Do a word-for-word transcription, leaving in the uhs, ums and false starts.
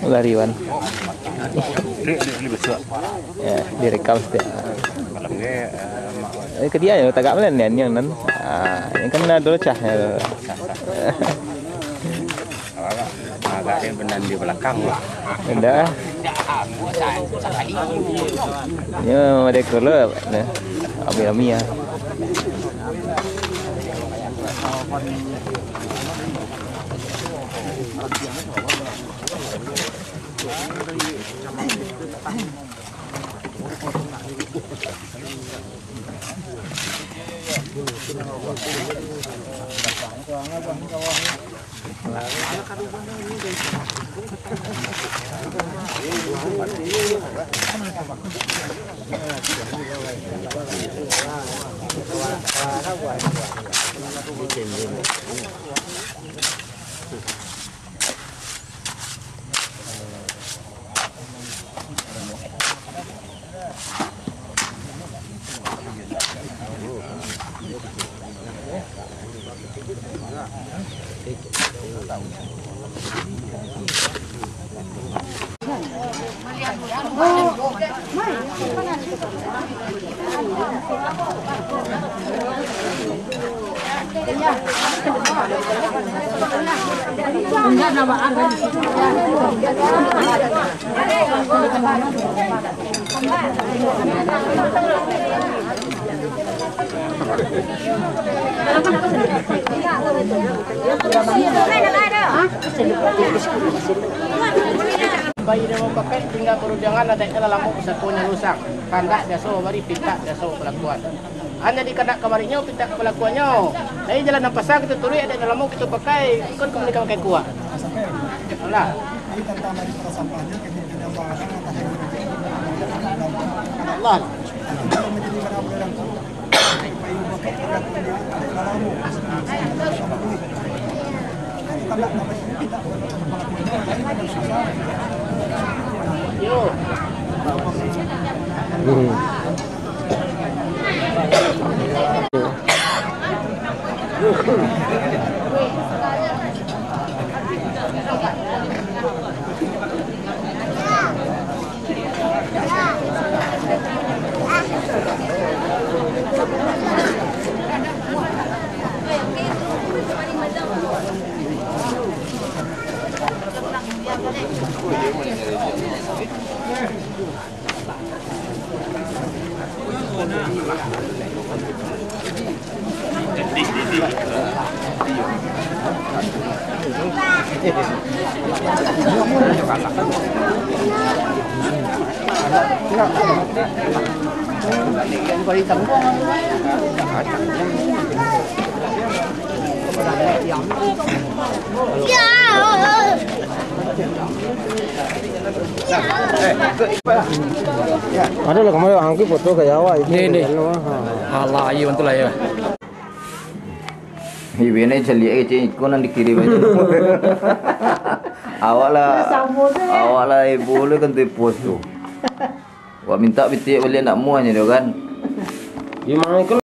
Lari, Wan. Ya, direkam setiap. Eh, ke dia ya, tagak malam ni, yang nan. Ah, yang kan ada cah. Agak dia benar di belakang. Indah. Ya, ada kalau nah. Ami-ami ya. Bayi nan bapakek tingga barudangan, adaiknyo lah lamo pusako nyo rusak. Kandak biaso babari, pintak biaso balakuan. An jadi kandak kabarinyo, pintak kabalakuannyo. Lai jalan nan pasa kito turuik, adaik nan lamo kito pakai, ikut ka mangko pakai kuah. Alah. Alah. Ado lah kamari angku foto ka Jawa itu. Ni, ni. Alah, iyo, bantu lah, yo. Ibe ni caliak kecil iko nan dikirim aja. Awak lah, awak lah ibu lu kan tu pos tu. Wak mintak pitik baliak ndak muahnyo tu kan. Di mana kan